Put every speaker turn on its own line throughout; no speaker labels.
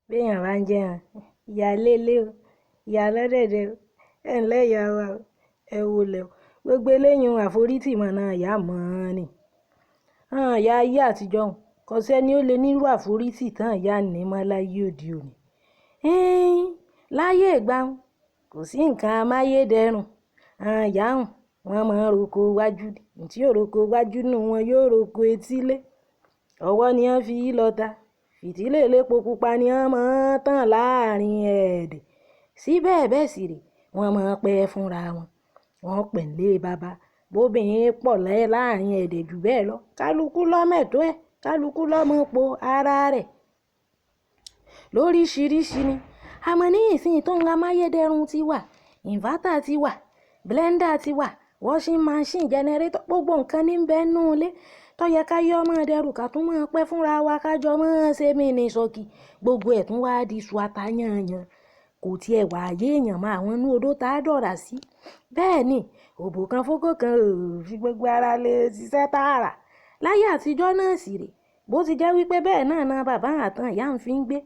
Béèyàn bá ń jẹun, ìyá lé o, ìyá lọ́dẹ̀dẹ̀ o, ẹ̀ ǹlẹ́ ìyá wa o, ẹ wọlé o. Gbogbo eléyìí àforítì mọ̀ náà ìyá mọ̀ ni. Àwọn ìyá ayé àtijọ́ hun, kò sí ẹni ó lè nírú àforítì tán ìyá ní mọ́ láyé òde òní. Hín, láyé ìgbà hun, kò sí nǹkan amáyédẹrùn. Àwọn ìyá hun, wọ́n máa ń roko wájú ni. Ntí ó roko wájú nínú wọn yóò roko etílé. Ọwọ́ ni wọ́n fi í lọta. Fìtílà elépo pupa ni wọ́n máa ń tàn láàrin ẹ̀ẹ̀dẹ̀. Síbẹ̀ bẹ́ẹ̀ sì rè, wọ́n máa ń pẹ́ fúnra wọn. Wọ́n pẹ̀ lé baba. Bóbìnrin pọ̀ láàrin ẹ̀ẹ̀dẹ̀ jù bẹ́ẹ̀ lọ. Kálukú ló mẹ̀tọ́ ẹ̀, kálukú ló mọ̀ po ara rẹ̀. Lóríṣiríṣi ni. Àmọ́ ní ìsìn tó ń amáyédẹrùn ti wà, inverter ti wà, blender ti wà, washing machine, generator, gbogbo nǹkan ní ń bẹ nínú ilé. Tó yẹ ká yọ mọ́ dẹrù ká tún máa pẹ́ fúnra wa ká jọ máa ṣe mini sọ́kì. Gbogbo ẹ̀ tún wá di iṣu ata yányan. Kò tiẹ̀ wá yé èèyàn mọ́ àwọn inú odó tá dọ̀rà sí. Bẹ́ẹ̀ ni, òbò kan fókó kan ò fi gbogbo ara lè ṣiṣẹ́ tààrà. Láyé àtijọ́ náà sì rè, bó ti jẹ́ wípé bẹ́ẹ̀ náà na bàbá àtàn ìyá ń fi ń gbé.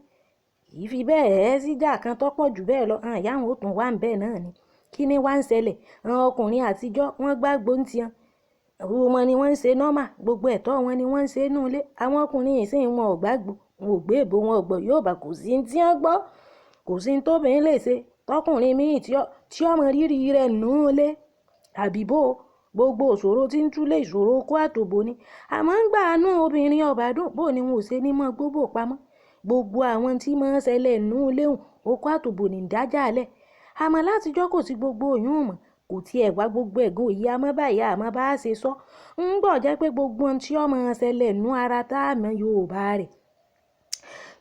Kì í fi bẹ́ẹ̀ sí ìjà kan tó pọ̀ jù bẹ́ẹ̀ lọ. Àwọn ìyá wọn ó tún wà níbẹ̀ náà ni. Kí ni wá ń ṣẹlẹ̀? Àwọn ọkùnrin àtijọ́ wọ́n gbàgbó ń tiwọn. Òwò wọn ni wọ́n ń ṣe normal, gbogbo ẹ̀tọ́ wọn ni wọ́n ń ṣe nínú ilé. Àwọn ọkùnrin ìsìn wọn ò gbàgbó, wọn ò gbé èbó, wọn ò gbọ́ Yorùbá, kò sí ní tí wọ́n gbọ́, kò sí ní tóbìnrin lè ṣe. Tọkùnrin míì tí ọmọ rírì rẹ̀ nínú ilé. Àbí bó gbogbo ìṣòro tí ń túlé ìṣòro okó àtòbò ni. Àmọ́ ń gbà ánú obìnrin ọba dùn, bó ni wọn ò ṣe ní mọ́ gbóbò pamọ́. Gbogbo àwọn tí máa ń ṣẹlẹ̀ nínú ilé hun, okó àtòbò ní ń dájà lẹ̀. Àmọ́ látijọ́ kò sí gbogbo oyún mọ́, kò tiẹ̀ wá gbogbo ẹ̀gún òye amọ́ báyìí àmọ́ bá ṣe sọ. Ń gbọ́ jẹ́ pé gbogbo ohun tí ó máa ń ṣẹlẹ̀ nínú ara tá a mọ̀ Yorùbá rẹ̀.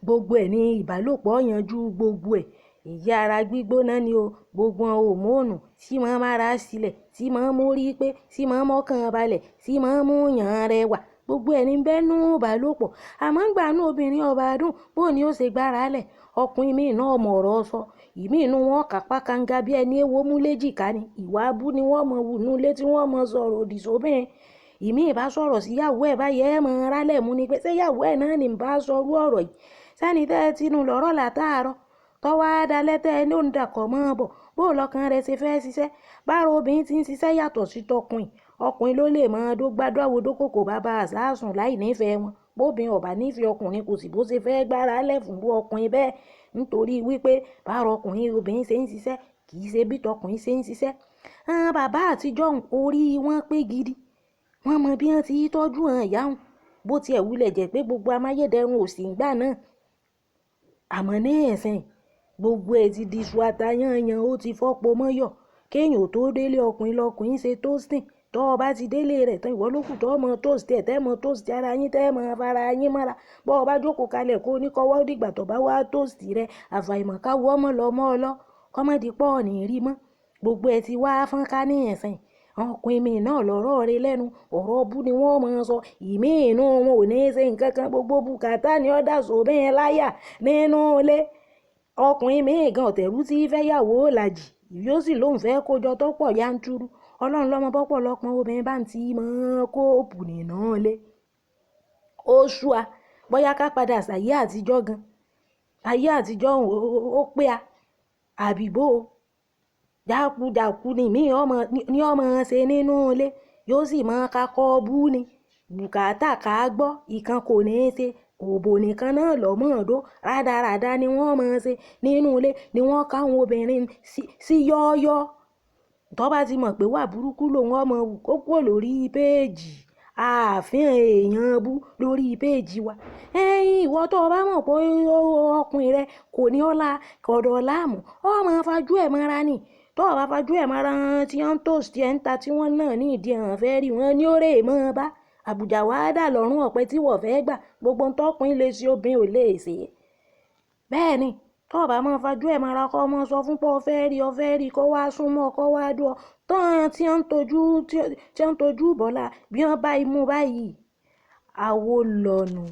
Gbogbo ẹ̀ ní ìbálòpọ̀ yanjú gbogbo ẹ̀. Ìyẹ́ ara gbígbóná ni o. Gbogbo hòmónù tí máa ń mára sílẹ̀, tí máa ń mú orí pé, tí máa ń mọ́kàn balẹ̀, tí máa ń mú yàn rẹwà. Gbogbo ẹ̀ ní ń bẹ nínú ìbálòpọ̀. Àmọ́ ń gbà ánú obìnrin ọba dùn, bó ni ó ṣe gbára lẹ̀. Ọkùnrin míì náà mọ̀ ọ̀rọ̀ sọ. Ìmí inú wọn kàpá kanga bí ẹni éwo mú léjìká ni. Ìwà abú ni wọ́n mọ̀ wù nínú ilé tí wọ́n mọ̀ sọ̀rọ̀ òdì sóbìnrin. Ìmí bá sọ̀rọ̀ sí ìyàwó ẹ̀ báyìí, ẹ mọ̀ rálẹ̀ mú ni pé ṣé ìyàwó ẹ̀ náà ni ń bá sọrú ọ̀rọ̀ yìí. Sẹ́ni tẹ́ ẹ tinú lọ́rọ̀ látàárọ̀. Tọ́ wá dalẹ́ tẹ́ ẹ ló ń dàkọ̀ mọ́ bọ̀. Bó lọkàn rẹ̀ ṣe fẹ́ ṣiṣẹ́. Bára obìnrin tí ń ṣiṣẹ́ yàtọ̀ sí tọkùnrin. Ọkùnrin ló lè máa dó gbádùn àwòdókòkò bàbá àṣàsùn láì nífẹ̀ẹ́ wọn. Bóbìnrin ò bá nífẹ̀ẹ́ ọkùnrin kò sì bó ṣe fẹ́ gbára lẹ̀ fún irú ọkùnrin bẹ́ẹ̀. Nítorí wípé bára ọkùnrin obìnrin ṣe ń ṣiṣẹ́ kì í ṣe bí tọkùnrin ṣe ń ṣiṣẹ́. Àwọn bàbá àtijọ́ hun, orí wọn pé gidi. Wọ́n mọ bí wọ́n ti ń tọ́jú àwọn ìyá hun. Bó ti ẹ̀ wulẹ̀ jẹ́ pé gbogbo amáyédẹrùn ò sí nígbà náà. Àmọ́ ní ìsìn, gbogbo ẹ̀ ti di iṣu ata yányan, ó ti fọ́po mọ́yọ̀. Kéèyàn ò tó délé ọkùnrin lọkùnrin ṣe toasting. Tọ́ ọ bá ti délé rẹ̀ tán, ìwọ ló kù tó mọ toast ẹ̀, tẹ́ mọ toast ara yín, tẹ́ mọ fara yín mọ́ra. Bọ́ ọ bá jókòó kalẹ̀ kó ní kọ́wọ́ dìgbà tó bá wá toast rẹ, àfàìmọ̀ ká wọ́ mọ́ lọ mọ́ ọ lọ. Kọ́mọ́dì pọ̀ ní rí mọ́. Gbogbo ẹ̀ ti wá fọ́n ká ní ìsìn. Ọkùnrin míì náà lọ́rọ̀ rẹ lẹ́nu. Ọ̀rọ̀ bú ni wọ́n máa ń sọ. Ìmí inú wọn ò ní ṣe nǹkan kan. Gbogbo bùkátà ni ó dà sóbìnrin láyà nínú ilé. Ọkùnrin míì gan ọ̀tẹ̀rù tí fẹ́ yàwó làjì. Yóò sì lóhùn fẹ́ kó jọ tó pọ̀ yanturu. Ọlọ́run lọ́mọ bọ́pọ̀lọpọ̀ obìnrin bá ń tí mọ́ kóòpù nínú ilé. Ó sú a. Bóyá ká padà sáyé àtijọ́ gan. Ayé àtijọ́ ó pé a. Àbí bó? Jákujàku ni ìmí ọmọ ní ọmọ ṣe nínú ilé. Yóò sì máa ka kọ́ bú ni. Bùkátà ká gbọ́, ìkan kò ní ṣe. Òbò nìkan náà lọ́ mọ̀ ọ́n dó. Rádaràda ni wọ́n máa ń ṣe nínú ilé ni wọ́n ká àwọn obìnrin sí yọ́yọ́. Tọ́ bá ti mọ̀ pé wà burúkú lòun ọmọ wù kó kúrò lórí péèjì. Ààfin èèyàn bú lórí péèjì wa. Ẹ̀yin ìwọ tó bá mọ̀ pé ọkùnrin rẹ kò ní ọlá kọ̀dọ̀ láàmú, ó máa fajú ẹ̀ mọ́ra ni. Tọ́ ọ bá fajú ẹ̀ mọ́ra tí wọ́n ń toast ẹ̀ ń ta tí wọ́n náà ní ìdí hàn fẹ́ rí wọn ní ó rè mọ́ bá. Àbùjá wá dà lọ́rùn ọ̀pẹ tí wọ́n fẹ́ gbà. Gbogbo ohun tọkùnrin lè ṣe obìnrin ò lè ṣe. Bẹ́ẹ̀ ni, tọ́ ọ bá máa fajú ẹ̀ mọ́ra kó máa sọ fún pé ọ fẹ́ rí kó wá súnmọ́ kó wá dúọ. Tán tí wọ́n ń tojú, tí wọ́n ń tojú bọ́lá bí wọ́n bá imú báyìí, àwo lọ̀nù.